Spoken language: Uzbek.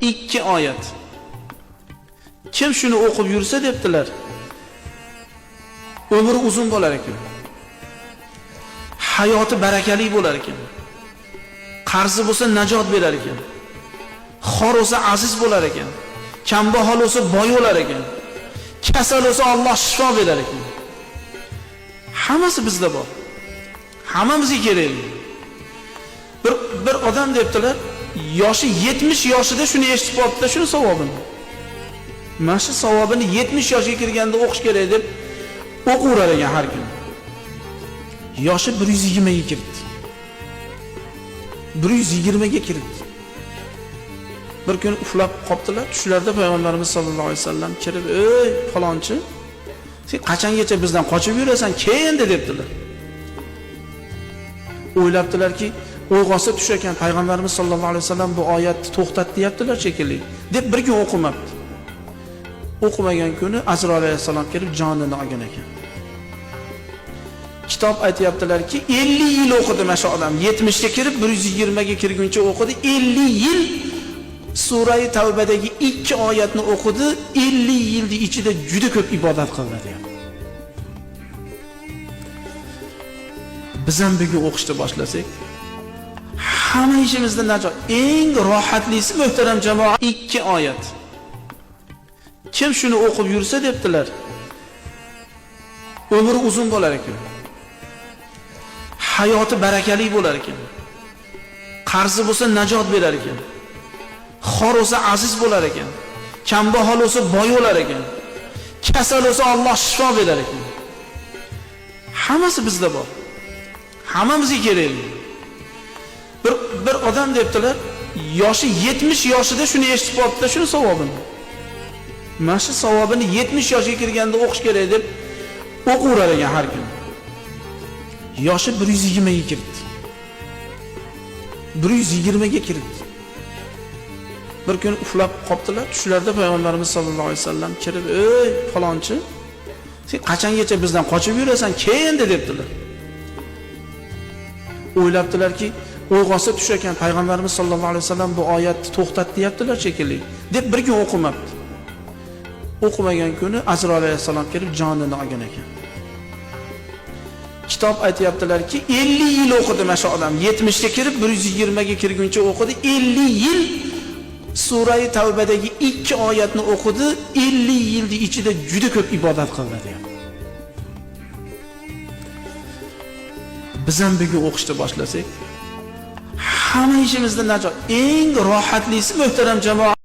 Ikki oyat. Kim shuni o'qib yursa debdilar, umri uzun bo'lar ekan. Hayoti barakali bo'lar ekan. Qarzi bo'lsa najot berar ekan. Xor bo'lsa aziz bo'lar ekan. Kambag'al bo'lsa boy bo'lar ekan. Kasal bo'lsa Alloh shifo berar ekan. Hammasi bizda bor. Hammamizga kerak. Bir odam debdilar, yoshi 70 yoshida shuni eshitib qolibdi, shuni savobini. Mana shu savobini 70 yoshga kirganda o'qish kerak deb o'qiverar ekan har kuni. Yoshi 120 ga kirdi. 120 ga kirdi. Bir kun uxlab qoptilar. Tushlarida payg'ambarimiz sollallohu alayhi vasallam kirib, "Ey falonchi, sen qachongacha bizdan qochib yurasan? Kel endi" debdilar. O'ylabdilarki, uyg'onsa tush ekan, payg'ambarimiz sollallohu alayhi vasallam bu oyatni to'xtat deyaptilar shekilli deb bir kun o'qimabdi. O'qimagan kuni Azroil alayhissalom kelib jonini olgan ekan. Kitob aytayaptilarki, 50 yil o'qidi mana shu odam. 70 ga kirib, 120 ga kirguncha o'qidi. 50 yil Surai Tavbadagi 2 oyatni o'qidi. 50 yilning ichida juda ko'p ibodat qildi deyapti. Biz ham bugun o'qishni boshlasak, hamma ishimizda najot. Eng rohatlisi muhtaram jamoa 2 oyat. Kim shuni o'qib yursa debdilar, umri uzun bo'lar ekan. Hayoti barakali bo'lar ekan. Qarzi bo'lsa najot berar ekan. Xor bo'lsa aziz bo'lar ekan. Kambag'al bo'lsa boy bo'lar ekan. Kasal bo'lsa Alloh shifo berar ekan. Hammasi bizda bor. Hammamizga kerak. Bir odam debdilar, yoshi 70 yoshida shuni eshitib qolibdi, shuni savobini. Mana shu savobini 70 yoshga kirganda o'qish kerak deb o'qiverar ekan har kuni. Yoshi 120 ga kirdi. 120 ga kirdi. Bir kun uxlab qoptilar. Tushlarida payg'ambarimiz sollallohu alayhi vasallam kirib, "Ey falonchi, sen qachongacha bizdan qochib yurasan? Kel endi" debdilar. O'ylabdilarki, uyg'onsa tush ekan, payg'ambarimiz sollallohu alayhi vasallam bu oyatni to'xtat deyaptilar shekilli deb bir kun o'qimabdi. O'qimagan kuni Azroil alayhissalom kelib jonini olgan ekan. Kitob aytayaptilarki, 50 yil o'qidi mana shu odam. 70 ga kirib, 120 ga kirguncha o'qidi. 50 yil Surai Tavbadagi 2 oyatni o'qidi. 50 yilning ichida juda ko'p ibodat qildi deyapti. Biz ham bugun o'qishni boshlasak, hamma ishimizda najot. Eng rohatlisi muhtaram jamoa